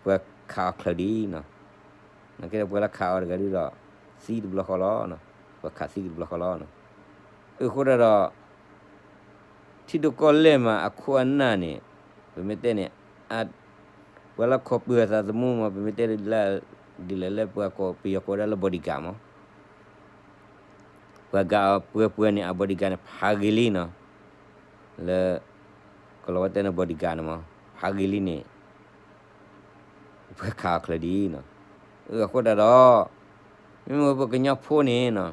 ပှၤခးအီၤချၢးဒ်နီၤ. နာ်က့ဒီးပှၤလၢခးအီၤတဂၤဒုဒီး သံတဘျီဃီလီၤ, ပှၤခးသံကတဘျီဃီလီၤ. အဃိဒၣ်ဒီး ထံဒိၣ်ကီၢ်လဲၢ်မးအခိၣ်အနၢ်န့ၣ် ပမ့ၢ်တဲန့ၣ် ပှၤလၢခိးပၢၤအသးသမူမး ပမ့ၢ်တဲလၢ ဒ်လဲၣ်လၢပှၤကိးပယီၤကိးဝဲဒၣ်လၢ bodyguard မး ပှၤဂၤအပှဲၤပှဲၤန့ၣ် အ bodyguard န့ၣ် ဖးဂ့ၤလံနီၤ, လၢ ကလီၤဝဲတဲန့ၣ် bodyguard န့ၣ်မး ဖးဂ့ၤလံန့ၣ် ပှၤခးအီၤချၢးဒ်နီၤ. အဃိဒၣ်ဒီး မ့မ့ၢ်ပကညီဖိန့ၣ်နီၤ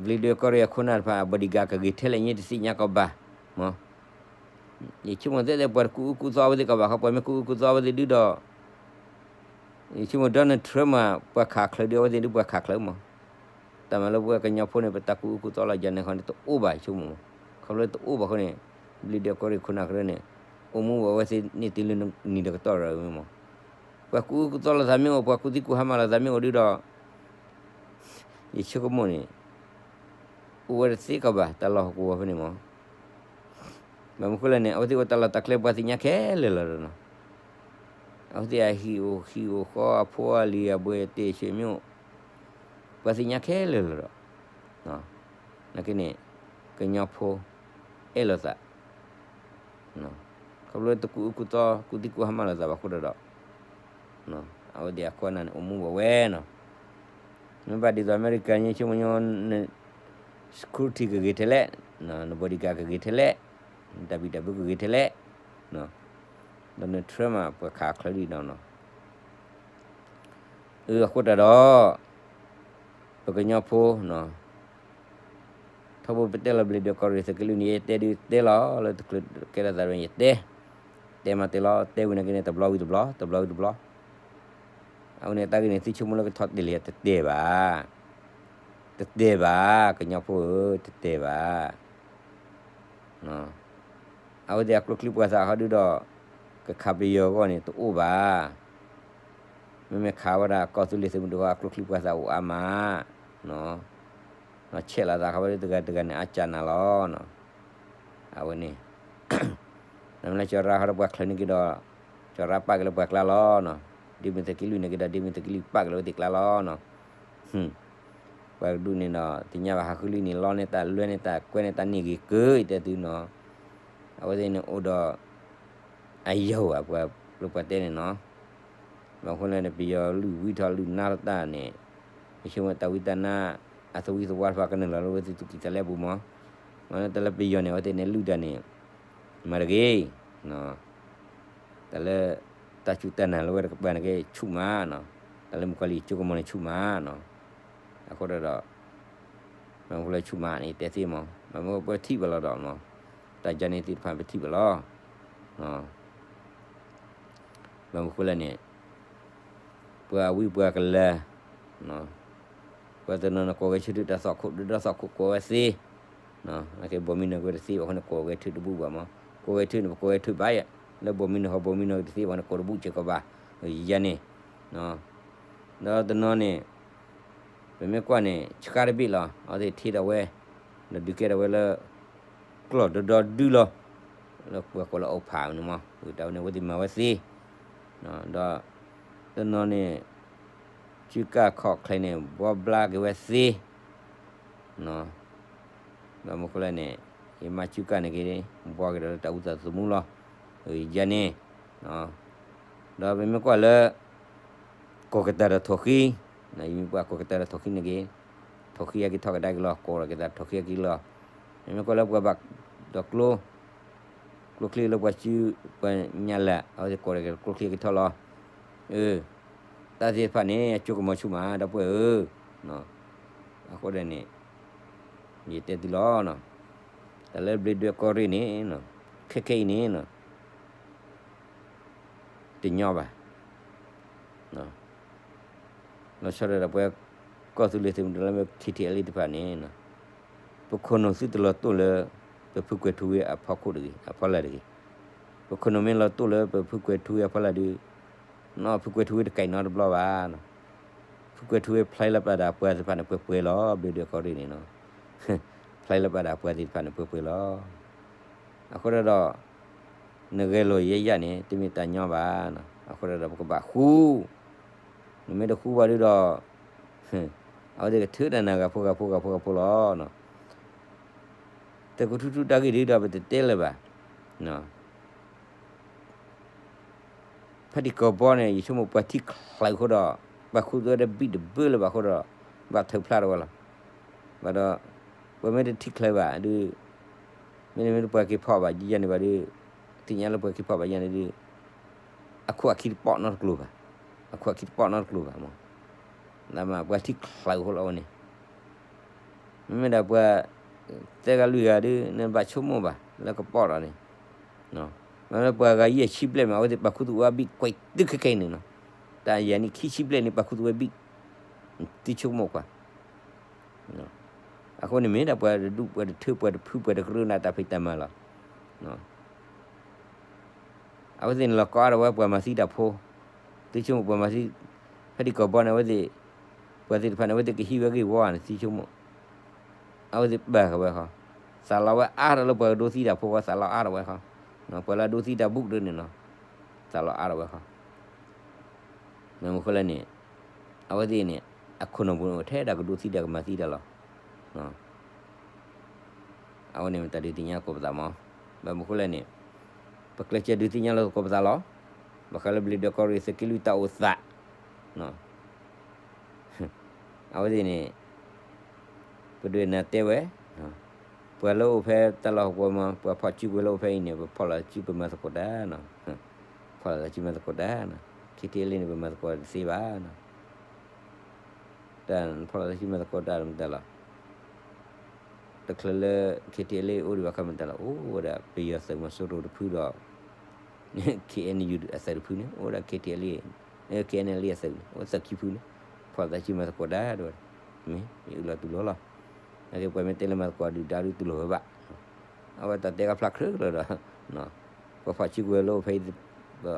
ဘျံးဒွဲၣ်ကီၢ်ရ့ၣ်အခိၣ်နၢ်တဖၣ် အ bodyguard ကဂ့ၤထဲလဲၣ်ညါတသ့ၣ်ညါကီးဘၣ်မး. ယဆိကမိၣ်သ့ၣ်သ့ၣ်ပှၤတကူၣ်အူကူၣ်သီအဝဲသ့ၣ်ကဘၣ်ဃီ ပှၤမ့ၢ်ကူၣ်အူကူၣ်သီအဝဲသ့ၣ်ဒုဒီး ယဆိကမိၣ် Donald Trump မး ပှၤခးချၢးဒု အဝဲသ့ၣ်ဒုပှၤခးချၢးမး. တၢ်မၤလၢပဝဲကညီဖိန့ၣ် ပတၢ်ကူၣ်အူကူၣ်သီလီၤ ယၤန့ၣ်ဃီန့ၣ် တအိၣ်ဘၣ်ယဆိကမိၣ်မး. ခီဖျိတအိၣ်ဘၣ်အဃိန့ၣ် ဘျံးဒွဲၣ်ကီၢ်ရ့ၣ်ခိၣ်နၢ်ကရၢန့ၣ် အိၣ်မူဘၣ်ဝဲသ့ၣ်န့ၣ်တုၤလၢနံၤဒီးကတီၢ်ရၢမး. ပှၤကူၣ်အူကူၣ်သီလိာ်သးမ့ၢ်အိၣ် ပှၤကူၣ်သံကူၣ်ဟါမၢ်လိာ်သးမ့ၢ်အိၣ်ဒုဒီး ယဆိကမိၣ်န့ၣ် အိၣ်ဝဲတသ့ကီးဘၣ် တၢ်လီၢ်ဟီၣ်ကဝီၤဖဲန့ၣ်မး. ဘၣ်မနုၤဃိလဲၣ်န့ၣ် အဝဲသ့ၣ်အိၣ်တၢ်လီၢ်တၢ်ကျဲ ပှၤသ့ၣ်ညါခဲလၢာ်လီၤဒီးနီၤ. အဝဲသ့ၣ်အဟံၣ်အိၣ်ဃံအိၣ်ဃီ အဖိအလံၤ အဘှ့အတ့ၢ် ဆွေမျိုး ပှၤသ့ၣ်ညါခဲလၢာ်လီၤဒီး နာ်က့န့ၣ် ကညီဖိ အဲၣ်လိာ်သး ခီဖျိတကူၣ်အူကူၣ်သီ ကူၣ်သံကူၣ်ဟါမၢ်လိာ်သးဘၣ်အဃိဒၣ်ဒီး အဝဲသ့ၣ်အခိၣ်အနၢ်န့ၣ် အိၣ်မူဘၣ်ဝဲနီၤ. မ့ၢ်ဘၣ်ဒ်သိးအမဲရကၤ ယဆိကမိၣ် န security ကဂ့ၤထဲလဲၣ်, န bodyguard ကဂ့ၤထဲလဲၣ်, နတၢ်ဘံၣ်တၢ်ဘၢကဂ့ၤထဲလဲၣ်, Donald Trump မး ပှၤခးချၢးဒ်နီၤနီၤ. အဃိတၢ်ဒီး ပကညီဖိ ထီဘိပတဲလီၤဘျံးဒွဲၣ်ကီၢ်ရ့ၣ်သုးက့လွံၢ်န့ၣ် ယတဲဒုးတဲလီၤ လၢတချုးကဲထီၣ်သးတဝဲ ယတဲ, တဲမးတဲလီၤ တဲဝံၤနာ်က့န့ၣ် တဘျီဝံၤတဘျီ တဘျီဝံၤတဘျီ. အဝဲန့ၣ်တၢ်ဂ့ၢ်န့ၣ် သုဆိကမိၣ်လၢကထီၣ်တဲာ်လံ တတဲာ်ဘၣ်, တတဲာ်ဘၣ် ကညီဖိဧၢ တတဲာ်ဘၣ်. အဝဲသ့ၣ်အကျိချံပှၤသးဟီဒုဒီး ကခးပယီၤအဂီၢ်န့ၣ် တအိၣ်ဘၣ်. မ့မ့ၢ်ခးဝဲဒၣ်ကီၢ်သူလ့ၤသုးမုၢ်ဒိၣ်အကျိချံပှၤသးအိၣ်အါမး, ဆဲးလီၤသးခီဝဲဒၣ်တဂၤတဂၤန့ၣ် အါကၢ်နၤလီၤ. အဝဲန့ၣ် နမ့ၢ်လၢကၠီၤရါဟီဒီးပှၤချၢးန့ၢ်က့ၤဒီး ကၠီၤရါပာ်က့ၤလၢပှၤကျါလီၤ. ဒ့မုၢ်သုးက့လွံၢ်န့ၣ်က့ၤဒီး ဒ့မုၢ်သုးက့လွံၢ်ပာ်က့ၤလၢအဝဲသ့ၣ်ကျါလီၤနီၤ. ပှၤကဒူၣ်န့ၣ်ဒီး သ့ၣ်ညါဘၣ်ဟးဃုလံန့ၣ် လီန့ၢ်တၢ်လွဲန့ၢ်တၢ်ကွဲန့ၢ်တၢ်န့ၢ်ဂ့ၤကၢ ယတဲသုနီၤ. အဝဲသ့ၣ်န့ၣ်အိၣ်ဒီး အယိာ်ဘၣ် ပှၤလၢပှၤတဲန့ၣ်နီၤ. ဘၣ်မနုၤဃိလဲၣ်န့ၣ် ပယီၤလုၢ်ဝံထီၣ်လုၢ်နါထီၣ်တၢ်န့ၣ် ယဆိကမိၣ်တၢ်ဝံတၢ်နါ အသဝံသဝါတဖၣ်ကနုာ်လီၤလၢအဝဲသ့ၣ်သူၣ်ကံၢ်သးလဲပူၤမး. မ့ၢ်လၢတၢ်လၢပယီၤန့ၣ် အဝဲသ့ၣ်န့ၣ်လုၢ်တၢ်န့ၣ် မၤတဂ့ၤ တၢ်လၢ တၢ်စူၢ်တၢ်နာ်လၢဝဲတကပၤန့ၣ်က့ၤဆူၣ်မးနီၤ. တၢ်လၢမုၣ်ကီၤလံၢ်ကၠိကမီၤန့ၣ်ဆူၣ်မးနီၤ. အဃိဒီး ဘၣ်မနုၤဃိလဲၣ်ဆူၣ်မးန့ၣ် ယတဲသ့မး ဘၣ်မနုၤပထံၣ်ဘၣ်လီၤဒီး တၢ်ယါန့ၣ်သ့ၣ်တဖၣ်ပထံၣ်ဘၣ်လီၤ. ဘၣ်မနုၤဃိလဲၣ်န့ၣ် ပှၤဝံပှၤကလၢၤ ပှၤတနီၤန့ၣ် ကိးဂဲၤဆၢထၢၣ်တၢ်သွၣ်ခိၣ် ဒုးဒီးသွၣ်ခိၣ်ကိးဝဲသ့ နာ်က့ဘီမံနီၤက့ၤတသ့ဘၣ်အဃိန့ၣ် ကိးဂဲၤဆၢထၢၣ်တဘူၣ်ဘၣ်မး. ကိးဂဲၤဆၢထၢၣ်န့ၣ် ပကိးဂဲၤဆၢထၢၣ်ဘၣ်ယဲ လၢဘီမံနီၤဟီဘီမံနီၤက့ၤတသ့ဘၣ်န့ၣ် ကိးတဘူၣ်စ့ၢ်ကီးဘၣ်. ယၤန့ၣ် ဒီးတနီၤန့ၣ် ပမ့ၢ်ကွၢ်န့ၣ် ဆှါတဘ့ၣ်လီၤ အဝဲသ့ၣ်ထံၣ်ဒီးဝဲ ဒီးဒုးကဲထီၣ်ဝဲလၢ ကျီၢ်ဒီဒီဒုလီၤ. လၢပှၤကိးလၢအိၣ်ဖးန့ၣ်မး တၢ်ဝဲန့ၣ် အဝဲသ့ၣ်မၤဝဲသ့ ဒီး တနီၤန့ၣ် စုကၢ်ခီၣ်ချဲန့ၣ် ဘှီဘျါက့ၤဝဲသ့ ဘၣ်မနုၤဃိလဲၣ်န့ၣ် ယမါစုကၢ်န့ၣ်က့ၤ ဘှီက့ၤဒီးလၢတၢ်အူသးသမူလီၤ. ယၤန့ၣ် ဒီးပမ့ၢ်ကွၢ်လၢ ကိးကတၢၢ်ဒီးထိၣ်ဃံ ယမ့ၢ်ပှၤကိးကတၢၢ်ဒီးထိၣ်ဃံန့ၣ်က့ၤ ထိၣ်ဃံအက့ၤထီၣ်ကဒါက့ၤလီၤ ကိးဒီးက့ၤသးထိၣ်ဃံအက့ၤလီၤ. မ့မ့ၢ်ကွၢ်လၢပှၤဘၣ်ဒီးကျိ ကျိချံလၢပှၤစု ပှၤညါလၢ် အဝဲသ့ၣ်ကိးဒီးက့ၤကျိချံအက့ၤထီၣ်လီၤ. အ တၢ်သ့ၣ်တဖၣ်န့ၣ် အကၠိကမီၤဆူၣ်မး ဒီပုၢ်ဝဲၢ်ဧၢ. အဃိဒီးန့ၣ် ယတဲသုလီၤ. တၢ်လၢဘျ့ဒွဲၣ်ကီၢ်ရ့ၣ်န့ၣ် ခဲခဲအံၤန့ၣ် တညီဘၣ်. လီၤဆီဒၣ်တၢ်ပှၤကီၢ်သူလ့ၤသုးမုၢ်ဒိၣ်လၢမ့ၢ် ခ့ထံၣ်အဲလ့ၣ် တဖၣ်န့ၣ်, ပခိၣ်နူာ်သုတလီၤတိၢ်လၢ ပဖုကွဲၤထူဝ့အဖီခိၣ်တဂ့ၤ, အဖီလာ်တဂ့ၤ. ပခိၣ်နူာ်မ့ၢ်လီၤတိၢ်လၢပဖုကွဲၤထူဝ့အဖီလာ်ဒီး, နီၢ်ဖုကွဲၤထူဝ့တကဲးနီတဘျီဘၣ်. ဖုကွဲၤထူဝ့ဖျဲလၢပာ်ဒၣ်ပှၤသ့ၣ်တဖၣ်န့ၣ် ပှဲၤပှဲၤလီၤ, ဘျ့ဒွဲၣ်ကီၢ်ရ့ၣ်န့ၣ်နီၤ, ဖျဲလၢပာ်ဒၣ်ပှၤသ့ၣ်တဖၣ်န့ၣ် ပှဲၤပှဲၤလီၤ. အဃိဒီး နဂဲၤလိာ်ယဲယဲန့ၣ် တမ့ၢ်တၢ်ညီဘၣ်. အဃိဒီးပကဘၣ်ဃူ, နမ့ၢ်တဃူဘၣ်ဒုဒီး, အဝဲသ့ၣ်ကထုးတၢ်နၤဂၤဖိဂၤဖိဂၤဖိဂၤဖိလီၤ. တၢ်ကထူထူတၢ်ဂ့ၢ်ဒုဒီးပတတဲလၢၤဘၣ်. ဖါတံၢ်ကီၢ်ဘီန့ၣ် ယဆိကမိၣ်ပှၤထံၣ်ချၢးအဃိဒီး, ပှၤခူသူၣ်ဝဲတဘံၣ်တဘၢလၢၤဘၣ်အဃိဒီး, ဘၣ်ထုးဖျါထီၣ်ဝဲလီၤ. ဘၣ်ဒီး, ပှၤမ့ၢ်တထံၣ်ချၢးဘၣ်ဒု, မ့တမ့ၢ်ပှၤက့ၤဖီၣ်ဘၣ်ယဲန့ၣ်ဘၣ်ဒု, သ့ၣ်ညါလၢပှၤက့ၤဖီၣ်ဘၣ်ယဲန့ၣ်ဒု, အခိၣ်အခံတပီၣ်နီတကျိၤဘၣ်, အခိၣ်အခံတပီၣ်နီတကျိၤဘၣ်မး. ပှၤထံၣ်ချၢးအဃိလီၤဝဲန့ၣ် မ့မ့ၢ်ဒၣ်ပှၤ သၢဂၤလွံၢ်ဂၤဒု နဘၣ်ဆိကမိၣ်ဘၣ် လၢကပီၣ်ဒီးန့ၣ်, မ့ၢ်လၢပှၤဂၤယဲၢ်ဆံဘျဲၣ်မး အဝဲသ့ၣ်ပာ်ခူသူၣ်ဝဲဘံၣ်ကွဲးတုၤခဲခဲအံၤန့ၣ်နီၤ, တၢ်ယၤနံၣ်ခံဆံဘျဲၣ်န့ၣ် ပာ်ခူသူၣ်ဝဲဘံၣ်, သုဆိကမိၣ်ကွၢ်. အဃိန့ၣ်မ့ၢ်ဒၣ်ပှၤတဒူၣ်ပှၤတထၢပှၤတဖုပှၤတကရၢနၤတၢ်ဖံးတၢ်မၤလီၤ. အဝဲသ့ၣ်န့ၣ်လီၤကီအါထီၣ်ဝဲပှၤမၤသံတၢ်ဖိ, သုဆိကမိၣ်ပှၤမၤသံ, ဖဲဒံၣ်ကီၢ်ဘီန့ၣ် အဝဲသ့ၣ်, ပှၤသ့ၣ်တဖၣ်န့ၣ် အဝဲသ့ၣ်ကဟံးဝဲဂ့ၢ်ဝီန့ၣ် သုဆိကမိၣ်, အဝဲသ့ၣ်ပာ်ဃာ်ဝဲဃီ, သးလီဝဲအါထီၣ်လၢပှၤကဒိသံတၢ်ဖိဃီ သးလီအါထီၣ်ဝဲဃီ, ပှၤလၢအဒိသံတၢ်ဘူၣ်ကဒုန့ၣ်နီၤ, သးလီအါထီၣ်ဝဲဃီ. မ့ၢ်မနုၤဃိလဲၣ်န့ၣ်, အဝဲသ့ၣ်န့ၣ် အခိၣ်နူာ်ပူၤန့ၣ် အိၣ်ထဲဒၣ်ကဒိသံတၢ်ကမၤသံတၢ်လီၤ. အဝဲန့ၣ်မ့ၢ်တၢ်ဒုးသ့ၣ်ညါသကိးပသးမး, ဘၣ်မနုၤဃိလဲၣ်န့ၣ်, ပကျဲးစၢးဒုးသ့ၣ်ညါလီၤသကိးပသးလီၤ. ဘၣ်ဃးလၢဘျ့ဒွဲၣ်ကီၢ်ရ့ၣ်သုးက့လွံၢ်တၢ်အိၣ်သး အဝဲသ့ၣ်န့ၣ်, ပဒွဲၣ်နၤတဲဝဲ, ပှၤလၢအိၣ်ဖဲတၢ်လီၢ်ဟီၣ်ကဝီၤမး ပှၤဖီၣ်စုကဝဲၤလၢအိၣ်ဖဲအံၤန့ၣ် ပဖီၣ်လီၤစုပမၤသကိးတၢ်, ဖီၣ်လီၤစုမၤသကိးတၢ်, ခ့ထံၣ်အဲလ့ၣ်န့ၣ် ပမၤသကိးတသ့ဘၣ်. တၢ်ဖီၣ်လီၤစုမၤသကိးတၢ်မတၤလီၤ. တချုးလၢ ခ့ထံၣ်အဲလ့ၣ် အိၣ်ဒံးဘၣ်ခီမတၤလီၤ အိၣ်ဝဲဒၣ်ပယီၤသုးမီၤစိရိၤတဖုဒီး ခ့ၣ်အဲၣ်ယူၣ် အသုးတဖုန့ၣ် အိၣ်ဝဲဒၣ် ခ့ထံၣ်အဲလ့ၣ်, ခ့ၣ်အဲၣ်ယူၣ် အသုးန့ၣ် အိၣ်သုးခံဖုန့ၣ်, ဖီၣ်လီၤစုမၤသကိးတၢ်ဒ်ဝဲ, မ့ၢ်ယအုၣ်လီၤတူၢ်လိာ်လီၤ. အက့ပှၤမ့ၢ်တဲလၢမၤသကိးဒုၣ်ဒါဒုတူၢ်လိာ်ဝဲဘၣ်. အဝဲတၢ်တဲကဖျါချၢလီၤဒီး, ပှၤဖီၣ်စုကဝဲၤလၢအိၣ်ဖဲ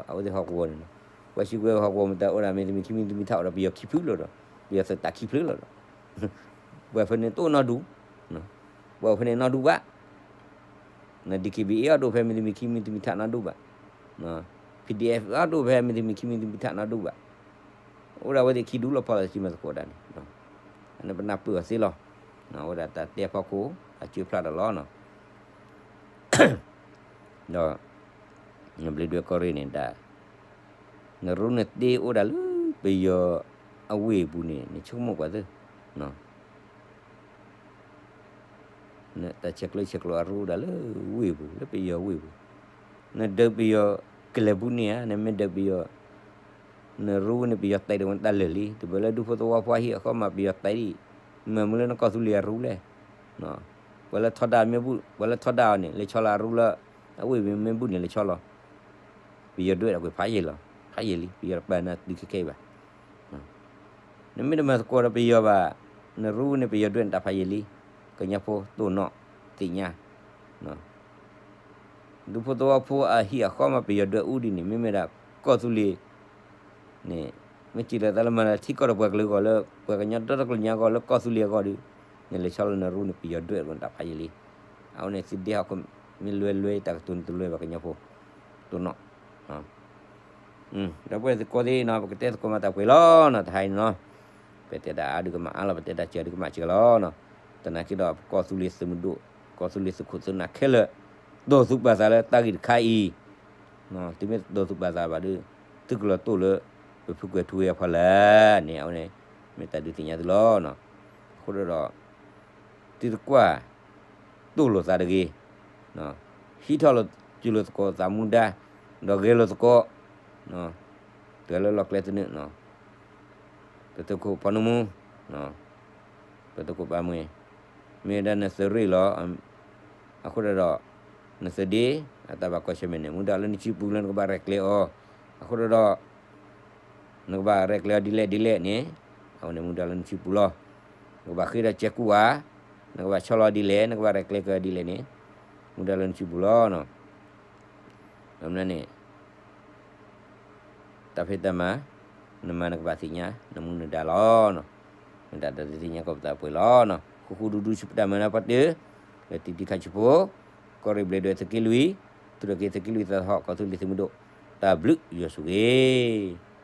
အဝဲသ့ၣ်ဟီၣ်ကဝီၤန့ၣ်လီၤ. ပှၤစုကဝဲၤဟီၣ်ကဝီၤမတၤအိၣ်ဒၣ်မ့ၢ်သမံၤခံမံၤသမံၤထးအိၣ်ဒီးပယီၤခံဖုလီၤဒီး, ပယီၤသုးတၢ်ခံဖုလီၤဒီး, ပှၤဖဲန့ၣ်တအိၣ်နီတဒူၣ်, ပှၤအိၣ်ဖဲန့ၣ်နီတဒူၣ်ဘၣ်. န DKBA အီၤတအိၣ်ဖဲမ့ၢ်သမံၤခံမံၤသမံၤထးနီတဒူၣ်ဘၣ်. န PDF အီၤတအိၣ်ဖဲမ့ၢ်သမံၤခံမံၤသမံၤထးနီတဒူၣ်ဘၣ်. အိၣ်ဒၣ်ဝဲသ့ၣ်ခံဒူၣ်လီၤ ဖီၣ်လီၤစုမၤသကိးတၢ်န့ၣ်, အန့ၣ်ပနၢ်ပၢၢ်အီၤသ့လီၤ. အိၣ်ဒၣ်တၢ်တဲဖီခိၣ် အစုဖျါဒီးလီၤနီၤ. ဒီး ဘျ့ဒွဲၣ်ကီၢ်ရ့ၣ်န့ၣ်ဒၣ်, နရူနတ့အိၣ်ဒၣ်လၢပယီၤအဝ့ၢ်ပူၤန့ၣ် နဆိကမိၣ်ကွၢ်သ့, တၢ်ဆဲးကျိးဆဲးကျိးအရူအိၣ်ဒၣ်လၢဝ့ၢ်ပူၤ လၢပယီၤဝ့ၢ်ပူၤ, နဒုးပယီၤကလဲၤပူၤန့ၣ်ဧါ နမ့ၢ်ဒုးပယီၤ နရူန့ၣ်ပယီၤတဲာ်ဒၣ်ဝဲတၢ်လၢာ်လံ တဘၣ်လၢဒူဖိသဝီဖိအဟံၣ်အဃီမးပယီၤတဲာ်ဒံး, မ့ၢ်မနုၤလၢနကီၢ်သူလ့ၤအရူလဲၣ်. ပှၤလၢထီဒါမ့ၢ်ဘူၣ် ပှၤလၢထီဒါအီၤန့ၣ် လဲၤဆီလီၤအရူလၢ အဝ့ၢ်မ့ၢ်ဘူၣ်န့ၣ် လဲၤဆီလီၤ. ပယီၤဒွဲၣ်တၢ်ကွံာ်ဖးယံာ်လီၤ, ဖးယံာ်လံ ပယီၤတပာ်နၤတုၤခဲခဲအံၤဘၣ်. နမ့ၢ်တမၤသကိးဒီးပယီၤဘၣ်, နရူန့ၣ်ပယီၤဒွဲၣ်နတၢ်ဖးယံာ်လံ, ကညီဖိတိၢ်နီၣ်သ့ၣ်ညါ ဒူဖိသဝီဖိအဟံၣ်အဃီမးပယီၤဒွဲၣ်အူဒ်န့ၣ် မ့မ့ၢ်ဒၣ်ကီၢ်သူလ့ၤန့ၣ်, မ့ၢ်စံးလီၤသးလၢမၤလၢထံကီၢ်ဒီးပှၤကလုာ်အဂီၢ်လၢ ပှၤကညီဒီတကလုာ်ညါအဂီၢ်လၢကီၢ်သူလ့ၤအဂီၢ်ဒီး, နလဲၤဆီလီၤနရူန့ၣ်ပယီၤဒွဲၣ်နတၢ်ဖးယံာ်လံ. အဝဲန့ၣ်သုဒ့ဟီၣ်ခိၣ်မ့ၢ်လွဲလွဲတၢ်ကတိၤန့ၣ်တလွဲဘၣ် ကညီဖိတိၢ်နီၣ် ဒီပုၢ်ဝဲၢ်သကိးသ့ၣ်နီၤ ပကတဲသကိးမၤတၢ်ပှဲၤလီၤနီၤ တဟါအံၤန့ၣ်နီၤ, ပတဲတၢ်အါဒုးကမၣ်အါလီၤ ပတဲတၢ်စှၤဒုးကမၣ်စှၤလီၤနီၤ, သနာ်က့ဒီးပကီၢ်သူလ့ၤသုးမုၢ်ဒိၣ် ကီၢ်သူလ့ၤသုးခိၣ်သုးနၢ်ခဲလၢာ် တီၢ်သူၣ်ပာ်သးလၢတၢ်ဂ့ၢ်တခါအံၤ, သုမ့ၢ်တီၢ်သူၣ်ပာ်သးဘၣ်ဒီး သုကလီၤတိၢ်လၢ ပဖုကွဲၤထူဝ့အဖီလာ်န့ၣ် အဝဲန့ၣ် မ့ၢ်တၢ်ဒုးသ့ၣ်ညါသုလီၤ. အဃိဒီး သုတကွၢ် တိၢ်လိာ်သးတဂ့ၤ, ဟံးထီၣ်လိာ်စူၤလိာ်သကိးသးမူဒါ, ဒီးဂဲၤလိာ်သကိး, တဂၤလၢလီၢ်ကျဲသနၢၣ်, ပသုးခိၣ်ဖီနမူ, ပသုးခိၣ်ပၢ်မှဲ, မ့ၢ်ဝဲဒၣ်နသုးရ့ၣ်လီၤ. အဃိဒီး နသုးဒ့ အတၢ်ဘၣ်ကွၢ်ဆၢၣ်မဲာ်န့ၣ် မူဒါလၢနစုပူၤလၢနကဘၣ်ရဲၣ်ကျဲၤအီၤ, အဃိဒီး နကဘၣ်ရဲၣ်ကျဲၤအီၤဒ်လဲၣ်ဒ်လဲၣ်န့ၣ်, အဝဲန့ၣ်မူဒါလၢနစုပူၤလီၤ. နကဘၣ်ဃ့ဒီးစဲးကူၣ်ဧါ, နကဘၣ်ဆီလီၤဒ်လဲၣ်, နကဘၣ်ရဲၣ်ကျဲၤကဒီးဒ်လဲၣ်န့ၣ်, မူဒါလၢနစုပူၤလီၤ. ဒီးမနုၤန့ၣ် တၢ်ဖံးတၢ်မၤ, နမၤနကဘၣ်သ့ၣ်ညါ နမူနဒါလီၤ. မ့ၢ်တၢ်တသ့ၣ်ညါကီးပသးပှဲၤလီၤ. ဃူဃူဒူဒူစံးပတၢ်မၤနၢၤပှၤတၢၢ်, လၢတံၤတံၤခါဆံးဖိ, ကီၢ်ရ့ၣ်ဘျဲၣ်ဒွဲၣ်သုးက့လွံၢ်, သူၣ်ထီၣ်က့ၤသုးက့လွံၢ်သးဟီၣ် ကီၢ်သူလ့ၤသုးမုၢ်ဒိၣ်, တၢ်ဘျုးယွၤဆိၣ်ဂ့ၤ